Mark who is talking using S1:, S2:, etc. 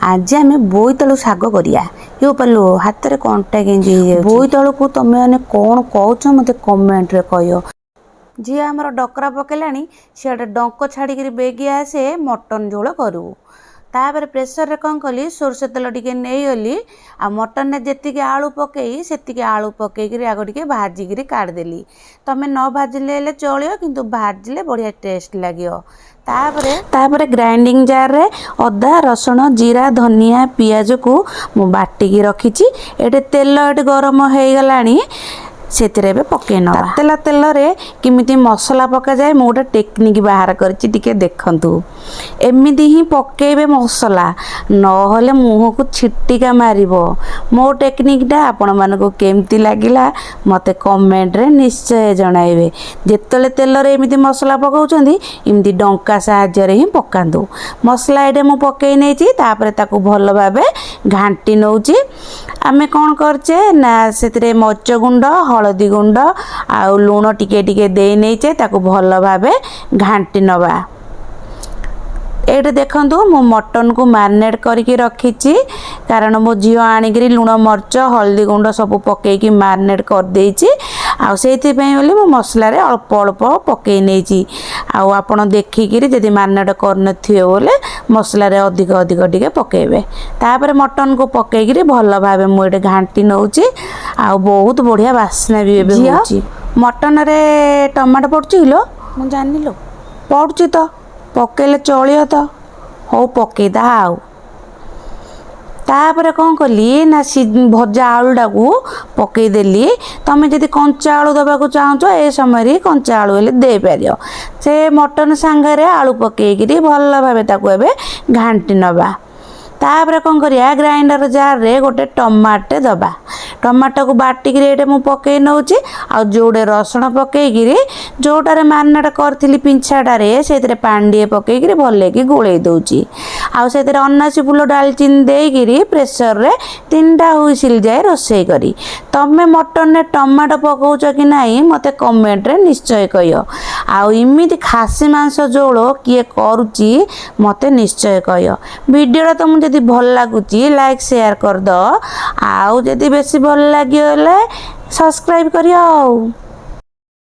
S1: ଆଜି ଆମେ ବୋଇତାଳୁ ଶାଗ କରିବା। ଇଏ ପାଲୁ, ହାତରେ କଣ୍ଟା ଗେଞ୍ଜି ହେଇଯାଉଛି। ବୋଇତାଳୁକୁ ତମେ ମାନେ କ'ଣ କହୁଛ, ମୋତେ କମେଣ୍ଟରେ କହିବ। ଝିଅ ଆମର ଡକରା ପକେଇଲାଣି। ସିଆଡ଼େ ଡଙ୍କ ଛାଡ଼ିକିରି ବେଗି ଆସେ, ମଟନ୍ ଝୋଳ କରିବୁ। ତାପରେ ପ୍ରେସରରେ କ'ଣ କଲି, ସୋରିଷ ତେଲ ଟିକେ ନେଇଗଲି ଆଉ ମଟନରେ ଯେତିକି ଆଳୁ ପକେଇ ସେତିକି ଆଳୁ ପକେଇକିରି ଆଗ ଟିକେ ଭାଜିକିରି କାଢ଼ିଦେଲି। ତମେ ନ ଭାଜିଲେ ହେଲେ ଚଳିବ, କିନ୍ତୁ ଭାଜିଲେ ବଢ଼ିଆ ଟେଷ୍ଟ ଲାଗିବ। ତାପରେ ଗ୍ରାଇଣ୍ଡିଙ୍ଗ ଜାର୍ରେ ଅଦା, ରସୁଣ, ଜିରା, ଧନିଆ, ପିଆଜକୁ ମୁଁ ବାଟିକି ରଖିଛି। ଏଠି ତେଲ ଏଠି ଗରମ ହେଇଗଲାଣି, ସେଥିରେ ଏବେ ପକେଇ ନେବା। ତେଲ ତେଲରେ କେମିତି ମସଲା ପକାଯାଏ, ମୁଁ ଗୋଟେ ଟେକ୍ନିକ୍ ବାହାର କରିଛି, ଟିକେ ଦେଖନ୍ତୁ। ଏମିତି ହିଁ ପକେଇବେ ମସଲା, ନହେଲେ ମୁହଁକୁ ଛିଟିକା ମାରିବ। ମୋ ଟେକ୍ନିକ୍ଟା ଆପଣମାନଙ୍କୁ କେମିତି ଲାଗିଲା, ମୋତେ କମେଣ୍ଟରେ ନିଶ୍ଚୟ ଜଣାଇବେ। ଯେତେବେଳେ ତେଲରେ ଏମିତି ମସଲା ପକାଉଛନ୍ତି, ଏମିତି ଡଙ୍କା ସାହାଯ୍ୟରେ ହିଁ ପକାନ୍ତୁ। ମସଲା ଏଇଟା ମୁଁ ପକାଇ ନେଇଛି। ତାପରେ ତାକୁ ଭଲ ଭାବେ ଘାଣ୍ଟି ନେଉଛି। ଆମେ କ'ଣ କରିଛେ ନା, ସେଥିରେ ମରିଚ ଗୁଣ୍ଡ, ହଳଦୀ ଗୁଣ୍ଡ ଆଉ ଲୁଣ ଟିକେ ଟିକେ ଦେଇ ନେଇଛେ। ତାକୁ ଭଲ ଭାବେ ଘାଣ୍ଟି ନେବା। ଏଇଠି ଦେଖନ୍ତୁ, ମୁଁ ମଟନକୁ ମ୍ୟାରିନେଟ୍ କରିକି ରଖିଛି, କାରଣ ମୋ ଝିଅ ଆଣିକିରି ଲୁଣ, ମରିଚ, ହଳଦୀ ଗୁଣ୍ଡ ସବୁ ପକେଇକି ମ୍ୟାରିନେଟ୍ କରିଦେଇଛି। ଆଉ ସେଇଥିପାଇଁ ବୋଲି ମୁଁ ମସଲାରେ ଅଳ୍ପ ଅଳ୍ପ ପକେଇ ନେଇଛି। ଆଉ ଆପଣ ଦେଖିକିରି ଯଦି ମ୍ୟାରିନେଟ୍ କରିନଥିବେ ବୋଲେ ମସଲାରେ ଅଧିକ ଅଧିକ ଟିକେ ପକେଇବେ। ତାପରେ ମଟନକୁ ପକେଇକିରି ଭଲ ଭାବେ ମୁଁ ଏଠି ଘାଣ୍ଟି ନେଉଛି ଆଉ ବହୁତ ବଢ଼ିଆ ବାସ୍ନା ବି ଏବେ
S2: ଝିଅ,
S1: ହେଉଛି। ମଟନରେ ଟମାଟୋ ପଡ଼ୁଛି କିଲୋ?
S2: ମୁଁ ଜାଣିନି ଲୋ।
S1: ପଡ଼ୁଛି ତ, ପକେଇଲେ ଚଳିବ ତ। ହଉ, ପକେଇଦା। ଆଉ ତାପରେ କ'ଣ କଲି ନା, ଭଜା ଆଳୁଟାକୁ ପକେଇଦେଲି। ତମେ ଯଦି କଞ୍ଚା ଆଳୁ ଦେବାକୁ ଚାହୁଁଛ, ଏ ସମୟରେ କଞ୍ଚା ଆଳୁ ହେଲେ ଦେଇପାରିବ। ସେ ମଟନ ସାଙ୍ଗରେ ଆଳୁ ପକେଇକିରି ଭଲ ଭାବେ ତାକୁ ଏବେ ଘାଣ୍ଟି ନେବା। ତାପରେ କ'ଣ କରିବା, ଗ୍ରାଇଣ୍ଡର ଜାର୍ରେ ଗୋଟେ ଟମାଟୋ ଦେବା। ଟମାଟୋକୁ ବାଟିକିରି ଏଇଟା ମୁଁ ପକେଇ ନେଉଛି। ଆଉ ଯୋଡ଼େ ରସୁଣ ପକେଇକିରି, ଯେଉଁଟାରେ ମ୍ୟାରିନେଟ୍ କରିଥିଲି ପିଞ୍ଛାଟାରେ, ସେଇଥିରେ ପାଣି ଟିକେ ପକେଇକିରି ଭଲକି ଗୋଳେଇ ଦେଉଛି। ଆଉ ସେଥିରେ ଅନାସୀ ଫୁଲ, ଡାଲଚିନି ଦେଇକିରି ପ୍ରେସରରେ ତିନିଟା ହୁଇସିଲ୍ ଯାଏ ରୋଷେଇ କରି। ତମେ ମଟନରେ ଟମାଟୋ ପକାଉଛ କି ନାହିଁ, ମୋତେ କମେଣ୍ଟରେ ନିଶ୍ଚୟ କହିବ। ଆଉ ଏମିତି ଖାସି ମାଂସ ଝୋଳ କିଏ କରୁଛି, ମୋତେ ନିଶ୍ଚୟ କହିବ। ଭିଡ଼ିଓଟା ତମକୁ ଯଦି ଭଲ ଲାଗୁଛି, ଲାଇକ୍ ସେୟାର କରିଦେବ। ଆଉ ଯଦି ବେଶୀ ଭଲ ଲାଗିବ ହେଲେ ସବସ୍କ୍ରାଇବ୍ କରିବ। ଆଉ